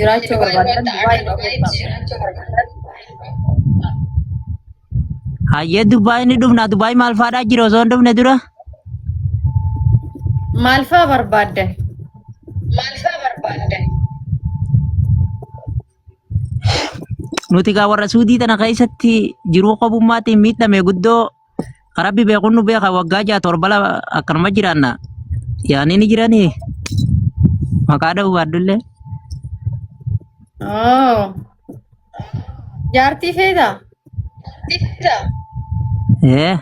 jiraachuu barbaaddan Dubaay kottaa. Hayyee Dubaay ni dhufna. Dubaay maal faadhaa jira osoo hin dhufne dura? Maal faa barbaaddan? Nuti gaa warra Suudii tana keessatti jiruu qobummaatiin miidhame guddoo rabbi beekuun nu beeka waggaa 6 7 lama akkanuma jiraanna. Yaanii ni jiranii maqaa dha'uu baaddullee. Oh. Jaartii feetaa? Ee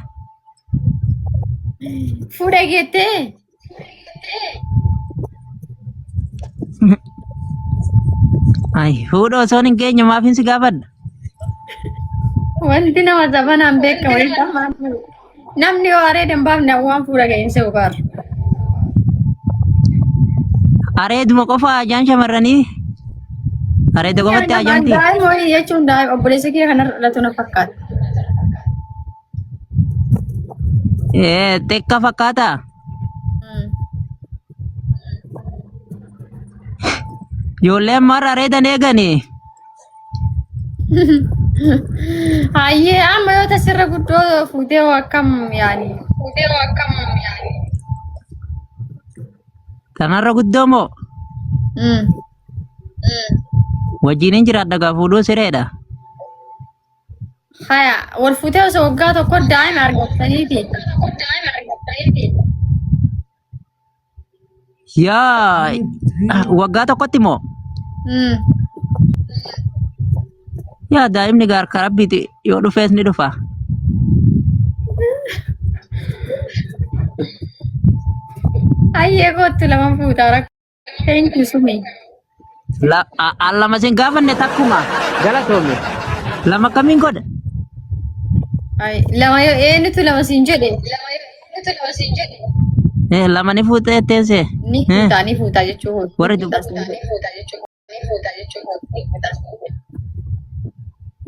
Fuudha geettee? Ay fuudha osoo hin geenye maafin si gaafadha? Wanti nama zabanaan beekamu hin dhammaatu. Namni yoo areeda hin baafne waan fuudha ga'een se'u baara. Areeduma qofa ajaan shamarranii. Areeda qofatti ajaanti. Daa'ima wayii jechuun daa'ima obboleessa kee kanarra dhalatu na fakkaata. Ee xiqqa fakkaata. Ijoollee ammaarra areedan eegani. Hayyee amma yoo tasirra guddoo fuutee hoo akkam yaani. Kanarra guddoo moo wajjin hin jiraadha gaa fuudhuu sireedha. Haya wal fuutee osoo waggaa tokko daa'ima argattaniiti. Yaa waggaa tokkotti moo? Yaa daa'imni gaar ka rabbiiti yoo dhufees ni dhufa. Hayyee kootti lama fuutaa rakkoo. Thank you Sumi. La, a, a lama sin gaafanne takkuma galatoomi. Lama kamiin godha? Ay, lama yoo eenyutu lama siin jedhe Eh, lama ni fuutee teessee. ni fuutaa ni fuutaa jechuu hooti. Warri Ni fuutaa siin jedhe.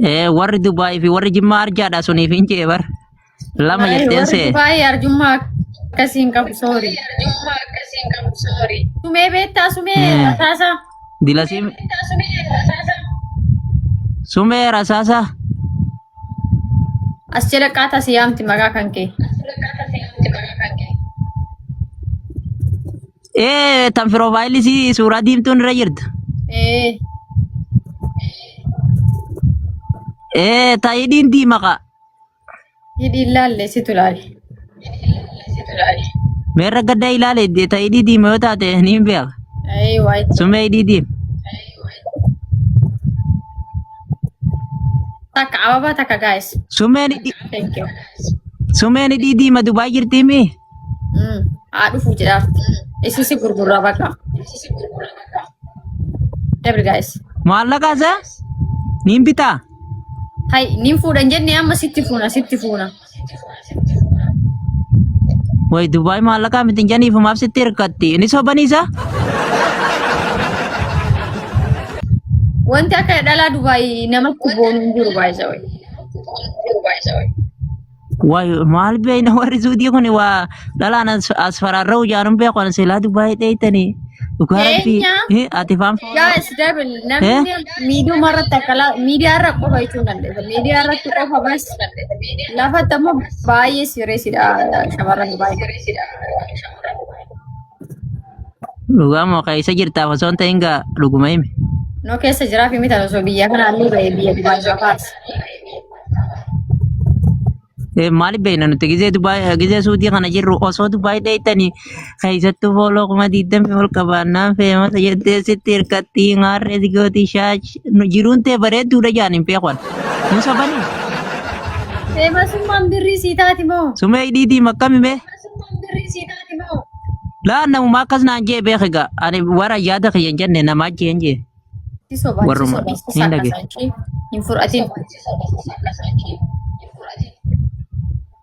Eh, warri Dubaay fi warri Jimmaa arjaadha suniif hin jee bar. Lama Ay, jetteen warri see. Dubaay arjummaa akkasii hin qabu soori. Sumee beektaa sumee rasaasa. Dilasii sumee rasaasa. As jala qaataa si yaamti maqaa kan kee. Ee tan piroofaayilli sii suuraa diimtuun irra jirtu. Ee Ee ta hidhiin diima kaa. Hidhii ilaalle situ ilaale. Meerra gadda ilaale ta hidhii diima yoo taate ni hin beeka. Ee waayit. Sumee hidhii diima. Takka ababaa takka guys. Sumeen hidhii Thank you. sumeen hidhii diima Dubaay jirtii mii? Haa dhufuu jedhaarti. Isii si gurgurraa baqa. Double guys. Maallaqa isaa niin bitaa? Hay nin fuudhan jenne amma sitti fuuna sitti fuuna. Way Dubaay maallaqaa miti hin janiif maaf sitti hirkatti? Inni sobanii isaa? Wanti akka dhalaa Dubaay namatti boonu hin jiru baay'isa wayi. Way maal beeyna warri suudii kun waa dhalaan as as faraarra'u jaanuun beeku ani silaa Dubaay dheeytanii dhugaa rabbii Keenya ati faan guys double namni miidiyuma irratti akka miidiyaa irra qofa jechuun dandeessa. Miidiyaa irratti qofa bas lafatti ammoo baay'ee sireesidha shamarran Dubaay. Dhugaa moo keessa jirtaaf osoo hin ta'in gaa dhuguma himi. No keessa jiraaf himi tan osoo biyya kana illee ba'ee biyya Dubaay fafaas. Maaliif beekna nuti gizee Dubaay gizee Suudii kana jirru osoo Dubaay dheeytanii keessattuu fooloo 20,000 ol qabaannaan feemasa jettee sitti hirkattii ngaarree si gooti shaash nu jiruun tee bareedduudha jaan hin beekan. Hin sobanii? Feemasummaan birrii sii taati moo? Sumee hidhiitii makkami mee? Laa namuma akkas naan jee beek egaa ani wara yaada kiyya hin jenne namaa jee hin jee. Si sobaa si Warruma sobaa si hin dhage. sakkasa hin fudhatin.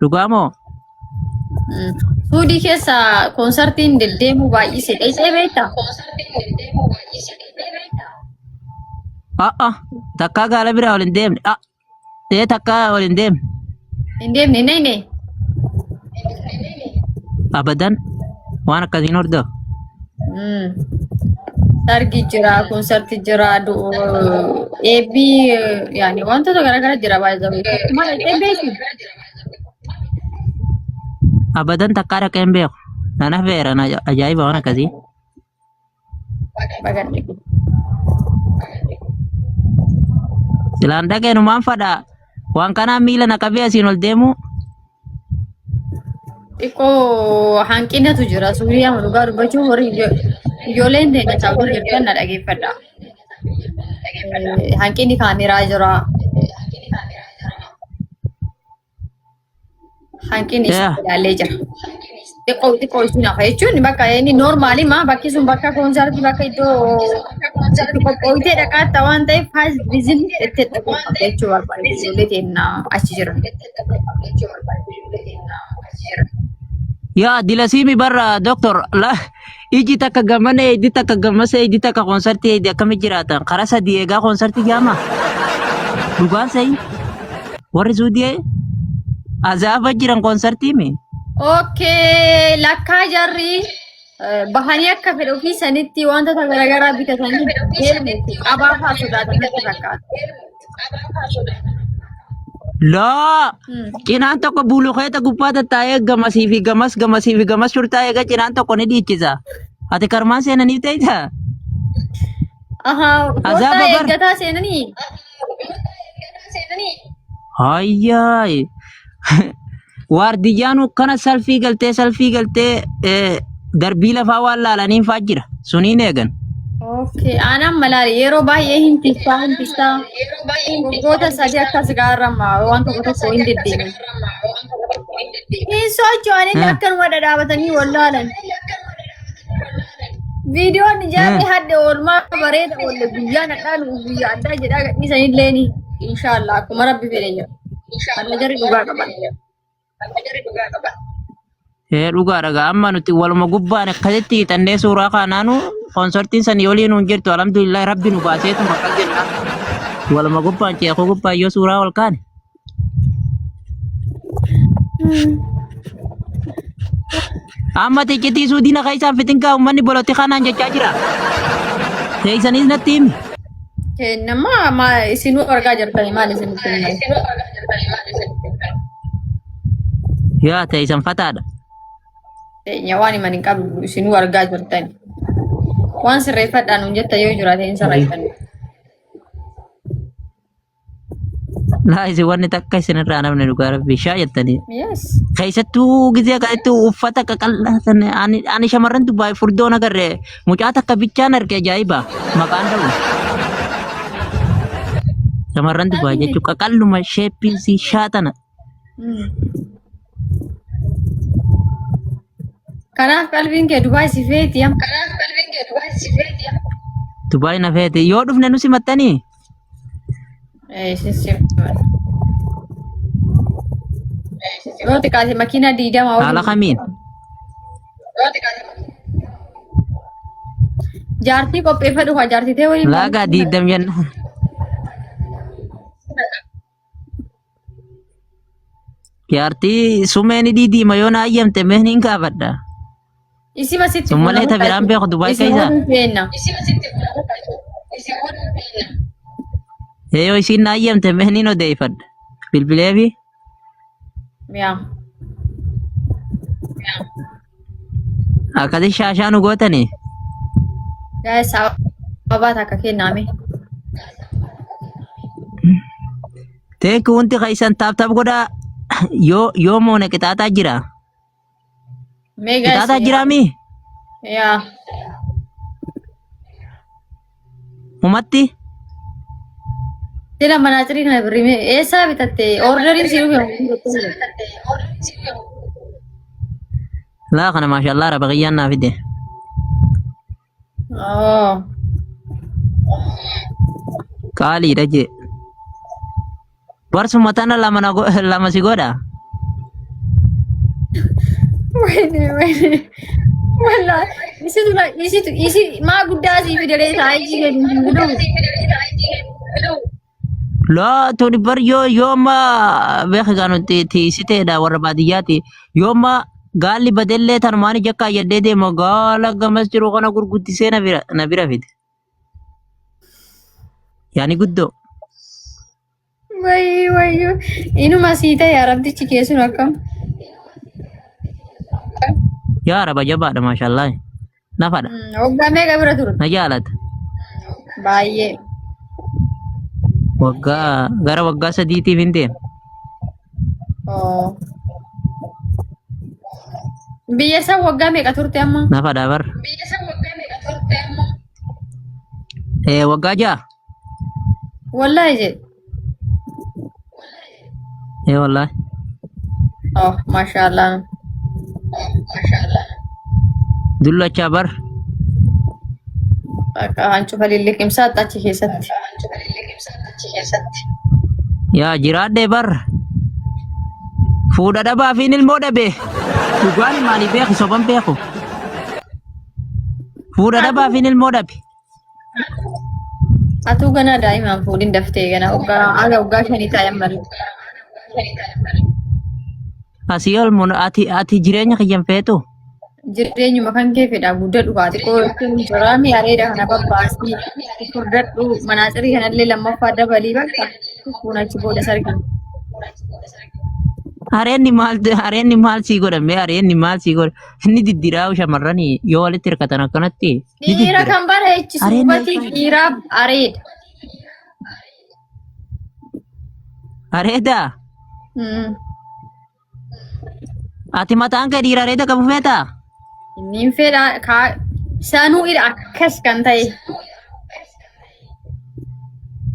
Dhugaa moo? Suudii keessa koonsartiin deddeemuu baay'ise dheessee beektaa? A'a takkaa gaala biraa ol hin deemne. A ee takkaa ol hin deemne. Hin deemne hin dhayne. Abadan waan akkasiin hordofu. Sargi jira, konsarti jira, eebbi yaani wantoota garaagaraa jira baay'ee. Maal dhaqxee beektu? Abadan takkaa dhaqee hin beeku. Nan affeera na ajaa'iba waan akkasii. Bagan dhaqe. Silaan dhaqee numaan fadhaa. Waan kanaan miila na qabee asiin ol deemu. Xiqqoo hanqinatu jira. Suuriyaa dhugaa dubbachuun warri ijoolleen teenya saawwan jirtan na dhageeffadha. Hanqinni kaameraa jira. Hanqinni isaa ilaallee jira. Xiqqoo xiqqoo isin hafa jechuun bakka inni noormaali maa bakki sun bakka koonsartii bakka iddoo itti qophooyitee dhaqaatta waan ta'eef haas bizin itti dhaquu qabda jechuu barbaade ijoollee teenya achi jiran. Yaa dilasiimi barra doktor la iji takka gamana eegdi takka gamas eegdi takka koonsartii eegdi akkamitti jiraatan karaa sadii eegaa koonsartii jaama dhugaan sa'i warri suudii azaaba jiran koonsartii mi Okay, lakkaa jarri bahanii akka fedha ofii sanitti wantoota garaagaraa bitatanii deemuuf qabaa fa'aa sodaatan natti fakkaata. Laa cinaan tokko bulukeeta gubbaa tattaa'ee gamasii fi gamas gamasii fi gamas shurtaa eega cinaan tokko ni dhiichisa. Ati karmaan seenaniif ta'ita. Ahaa, Azaaba koottaa bar. eeggataa seenanii. Hayyaay. Waardiyyaan kana salfii galtee salfii galtee darbii lafaa waan laalaniin fa'aa jira. Suniin eegan. Okay, aanaan malaali yeroo baay'ee hin tissaa hin tissaa waggoota 3 akkas gaarrama waan tokko tokko hin deddeebiin. Hin socho'an akkanuma dhadhaabatanii wallaalan. Viidiyoon ijaarri hadde oolmaa bareeda oolle guyyaan hadhaan guyyaa addaa jedhaa gadhiisanillee ni inshaallah akkuma rabbi fedhe jira. Amma jarri dhugaa qaban. Ee dhugaadha gaa amma nuti waluma gubbaan akkasitti hixannee suuraa kaanaanu konsortiin sanii olii nuun jirtu alhamdulillah rabbi nu baaseetuma akkas jenna. Waluma gubbaan ceekuu gubbaan yoo suuraa ol kaane. Amma ticcitii suudiina keessaan fixin gaa uummanni bolotti kanaan jechaa jira. Teessaniis natti himi. Nama ma isinuu argaa jirtani maal isinitti himne? Yaa teessan fataadha. Teenya waan himan hin qabnu isinuu argaa jirtani. Waan sirreeffadhaa nuun jetta yoo jiraate hin sirreeffanne. Laa isin wanni takka isinirraa namni dhugaa rabbi shaa jettanii. Yes. Keessattuu gizee kanatti uffata qaqal'aa sana ani shamarran Dubaay furdoon agarre mucaa takka bichaan arge ajaa'iba maqaan dha'u. Shamarran Dubaay jechuun qaqalluma sheeppiin shaatana. Kanaaf qalbiin kee Dubaay si feeti amma. Dubaay na feeti yoo dhufne nu simattanii. Isin simatu. Yoo xiqqaate makiinaa 20 Haala waliin kamiin? Jaartii qopheeffadhu haa jaartii ta'e waliin Laagaa diidam jenna. Jaartii sumee ni diidiima yoo na ayyamte mee niin gaafadha. Isima sitti Sun malee ta biraan beeku Dubaay Isin keessa. waliin seenna. Ee yoo isiin na ayyamte mee niin odeeffadha. Bilbileefi. Yaa. Akkasi shaashaa nu gootani. Guys, sababa takka kennaame. Teekki wanti keessan taap taap godhaa yoo yoo moone qixaaxaa jira. Mee guys. Qixaaxaa jiraa mii? Yaa. Humatti? Sila manaaxirii kana birrii mee eessaa bitatte? Orderiin si dhufe. Laa kana maashaallah raba kiyyaan naa fide. Oh. Qaaliidha jee. Barsuma tana lama na lama si godha. Wayne wayne. Wallahi isitu la isitu isi maa guddaa sii fidalee saayizii gadi hin fiduu. Laa tuni bar yoo yoo amma beeka gaa nuti tiisiteedha warra baadiyyaati. Yoo amma gaalli badellee tanumaan ija kaayyadhee deema gaala gamas jiru kana gurguddisee na bira fide. Yaani guddoo. Wayyii wayyuu. Inuma sii ta'e arabtichi keessun akkam. Yaa araba jabaadha maashaallah. Nafadha. Waggaa meeqa bira turte? Na jaalata. Baay'ee. Waggaa gara waggaa sadiitiif hin deema. Oh. Biyya isaa waggaa meeqa turte amma? Nafadha bar. Eh, waggaa 6. Wallaahi jedhe. Eh, wallaahi. Oh, maashaallah. Dullachaa bar. Akka hancufa lilliqimsaatti achi keessatti. Yaa jiraadhee bar. Fuudha dhabaa fi ilmoo dhabe. Dhugaan maali beeku soban beeku. Fuudha dhabaa fi ilmoo dhabe. Atuu ganaa daa'imaan fuudhin daftee ganaa waggaa haga waggaa 5 taa'e malee. Asii ol mun ati jireenya kiyyan feetu. Jireenyuma kan kee fedha guddadhu baate qo'achuun jiraami areeda kana babbaasii furdadhu manaaxirii kanallee lammaffaa dabalii bakka kun achi booda sargina. Areenni maal sii godha mee areenni maal sii godha inni diddiraa shamarranii yoo walitti hirkatan akkanatti ni Dhiira diddira. kan bareechisu Areenni hubatii dhiiraaf areeda. Areeda ati mataan kee dhiira areeda qabu feetaa? Inni hin fedha sanuu ila akkas kan ta'e.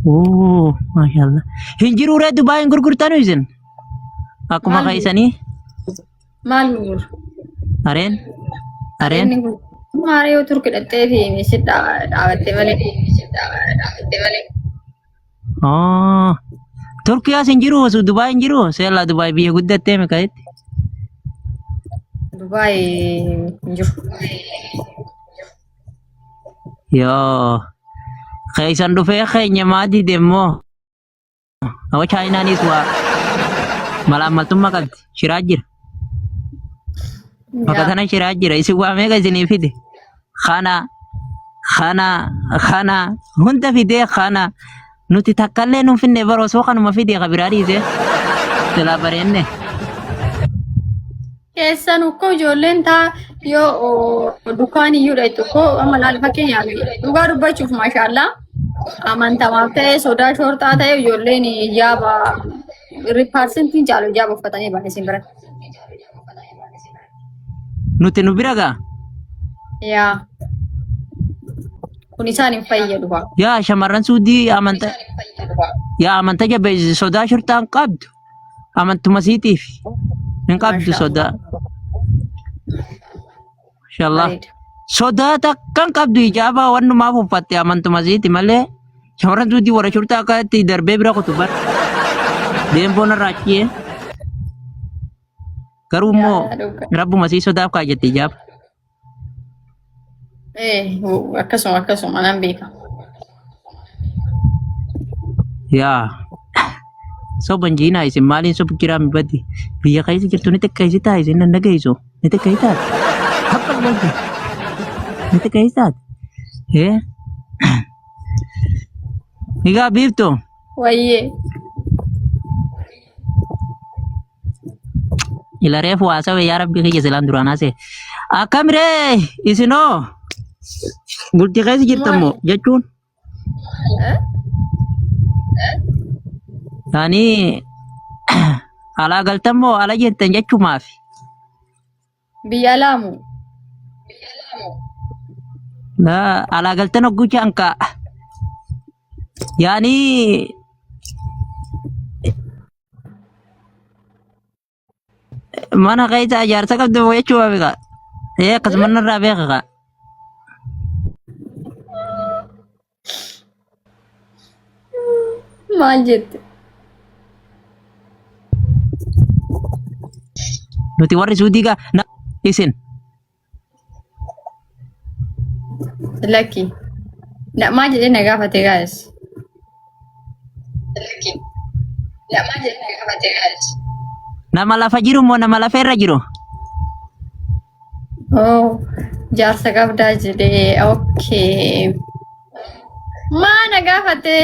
Oo maashaallah. Hin jiruu ree Dubaay hin gurgurtanu isin? Akkuma Maal keessanii maal gurguru? areen areen Inni gurguru. Maaree yoo turki dhattee fi si dhaabatte malee. Oh. Turkiyaas hin jiru osoo Dubaay hin jiru seelaa Dubaay biyya guddattee mikaa'etti. Dubaay hin jiru. Yoo keessan dhufee keenya maa dide immoo Awa Chaayinaanis waa malaammaltummaa qabdi shiraa jira. Bakka Yaa. kana shiraa jira isin waa meeqa isinii fide kana kana kana hunda fidee kana nuti takkallee nuun finne bara osoo kanuma fide ka biraa dhiise silaa bareenne. Keessan ukkoo ijoolleen taa yoo dukkaan iyyuu dhayxu ukkoo amma laal fakkeenyaaf dhugaa dubbachuuf maashaallaa amantamaaf ta'e sodaa shorxaa ta'e ijoolleen hijaaba paarsentiin caalu hijaaba uffatanii ba'an isin biratti. Nuti nu bira gaa. Yaa kun isaan hin fayyadu haa. Yaa shamarran suudii amanta yaa amanta jabeessi sodaa shorxaan qabdu. Amantuma siitiif hin qabdu Maashaa sodaa. Mashallah. Bareeda. Sodaa takka hin qabdu hijaabaa wannumaaf uffatte amantuma siiti malee shamarran suutii warra shurtaa akka itti darbee bira kutu bar. Deemboon irraa achiyee. Garuu immoo Yaa dhugaa. rabbuma sii sodaaf kaayyatte hijaaba. Eh, akkasuma akkasuma nan beeka. Yaa soban jiinaa isin maaliin sobu jiraa mi badi biyya keessa jirtu ni xiqqeessitaa isin nan dhageessu ni xiqqeessitaa hapha badi ni xiqqeessitaa ee egaa biiftu Wayyee. Ila reefu haasawe yaa rabbi kiyya silaan duraan haasee. Akkam ree isinoo bultii keessa jirtan moo jechuun Eh? yaani alaa galtan moo ala jirtan jechumaaf. Biyya alaamu. Laa alaa galtan hogguu jaankaa yaani Mana keessa ijaarsa qabdu moo jechuu beeka. Ee akkasuma narraa beeka kaa. Maal jette? Nuti warri suudii gaa na isin Lakki. Maal jedhee na gaafate gaayis? Nama lafa jiru moo nama lafa irra jiru? Oh, jaarsa qabdaa jedhee. Okay. Maa na gaafate?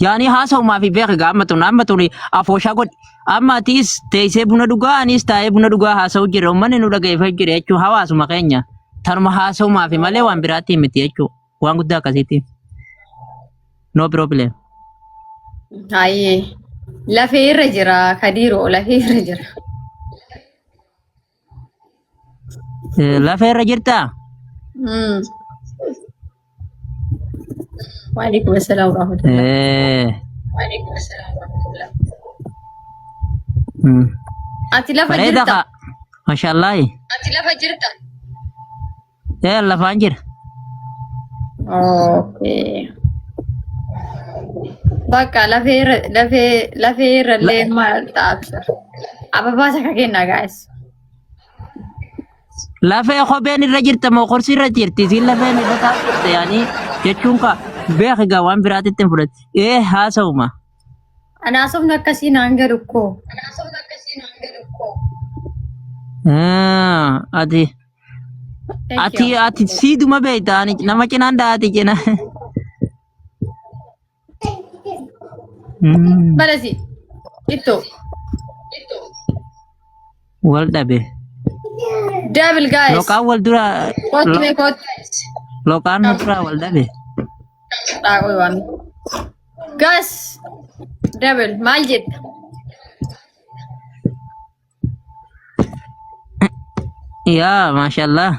Yaani haasa'umaa fi beeki gaa amma tun amma tun afooshaa godhi. Amma atiis teessee buna dhugaa anis taa'ee buna dhugaa haasa'u jira. Uummanni nu dhageeffachuu jira jechuun hawaasuma keenya. Tanuma haasa'umaa fi malee waan biraatti miti jechuudha. Waan guddaa akkasiitti. No problem. Hayyee. Lafee irra jira Kadiiroo lafee irra jira. Lafee irra jirtaa? Waalaikum assalam warahmatullah. Ati lafa Bareeda jirta? kaa. Mashaallahi. Lafaan jira. Okay. Bakka lafee irra lafee lafee irra illee maal ta'a? Ababaa takka kenna guys. Lafee kopheen irra jirta moo qorsii irra jirti? Isiin lafeen irra taa'u jirta yaani jechuun kaa beeki gaa waan biraatitti hin fudhatti. Haasa'uma. Anaasofni akkasii naan galu koo. Ati Thank ati you. ati siiduma beekta ani nama cinaan da'aati cina. Balasi. Ittoo. Wal dhabe. Double guys. Loqaan wal dura Kottu mee kottu. loqaan nu duraa wal dhabe. Dhaaquu waami. Guys. Double maal jetta? Yaa maashaallah.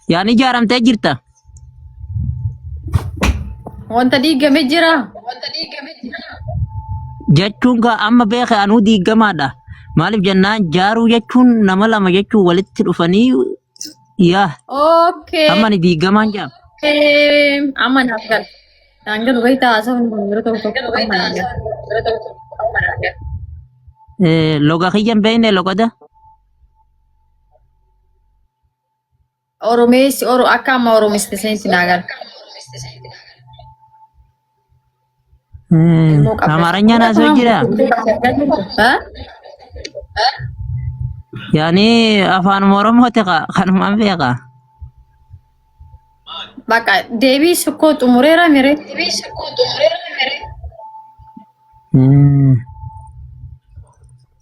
Yaan ijaaramtee jirta. Wanta diigame jira. Jechuun kaa amma beeke anuu diigamaadha. Maaliif jennaan jaaruu jechuun nama lama jechuun walitti dhufanii yaa Okay. amma ni diigamaan jaam. Amma naaf gala. Naan galu wayita haasofni kun yeroo tokko tokko amma naan gala. Loga kiyya hin beekne loqoda. Oromeessi oro akka amma oromiste sanitti naa gala. Ilmoo qabda. Amaaranyaan haasoo jira. Ha? Yaani afaanuma Oromooti kanumaan beeka. Bakka deebii sukkoo xumureera mire.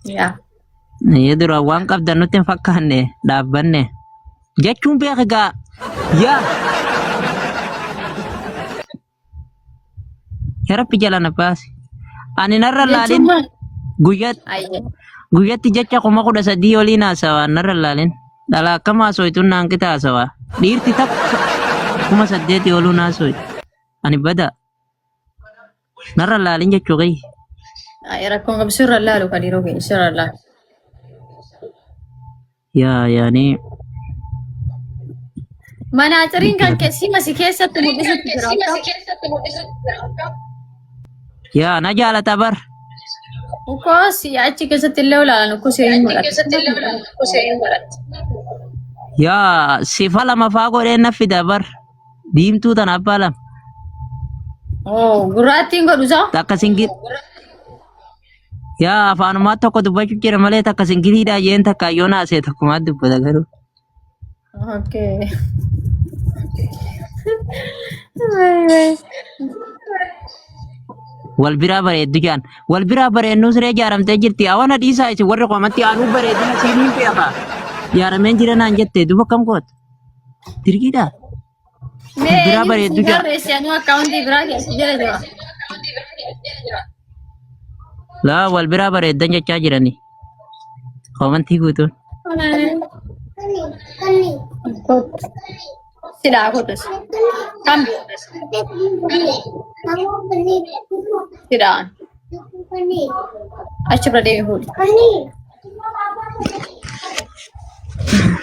Yaa. Yoo dura waan qabdan nutti hin fakkaanne dhaabbanne. Jechuun beeka gaa yaa. Yaa Rabbi jala na baasi. Ani narra Jechuun laalin maal? guyyaa Ayyee. guyyatti jecha 13,000 oliin haasawaa narra laalin. Dhala akkam haasoytuun naan qixa haasawaa. Dhiirti takka 8,000 oluun haasoytu. Ani bada narra laalin jechuu kiyya. Ayyee rakkoon qabu sirra laalu kan yeroo keenya sirra laalu. Yaa yaani Manaaciriin kan keessi masi keessatti mul'isutti jira akka. Yaa na jaalata bar. Ukoo si achi keessatti illee olaalan ukoo si hin mul'atu. Yaa sifa lama faa godhee na fida bar. Diimtuu tana abbaa lama. Oo gurraattiin godhu isaa. Takka singil. Yaa afaanumaa tokko dubbachuu jira malee takka singiliidhaa jeen takka yoona asee tokkumaa dubbata garuu. Okay. Wal biraa bareeddu jaan. Wal biraa bareennuu siree jaaramtee jirti. Awana dhiisaa isin warri qomatti aanuu bareedina siin hin beeka. Jaarameen jira naan jette duuba akkam gootu? Dirqiidha. Mee Biraa eenyu bareeddu si jaa. barreesse anuu akkaawuntii biraa keessa jala jira. Laa wal biraa bareeddan jechaa jirani. Komantii guutuun. Silaa kotus. Kam? Silaan. Achi bira deemi fuudhi.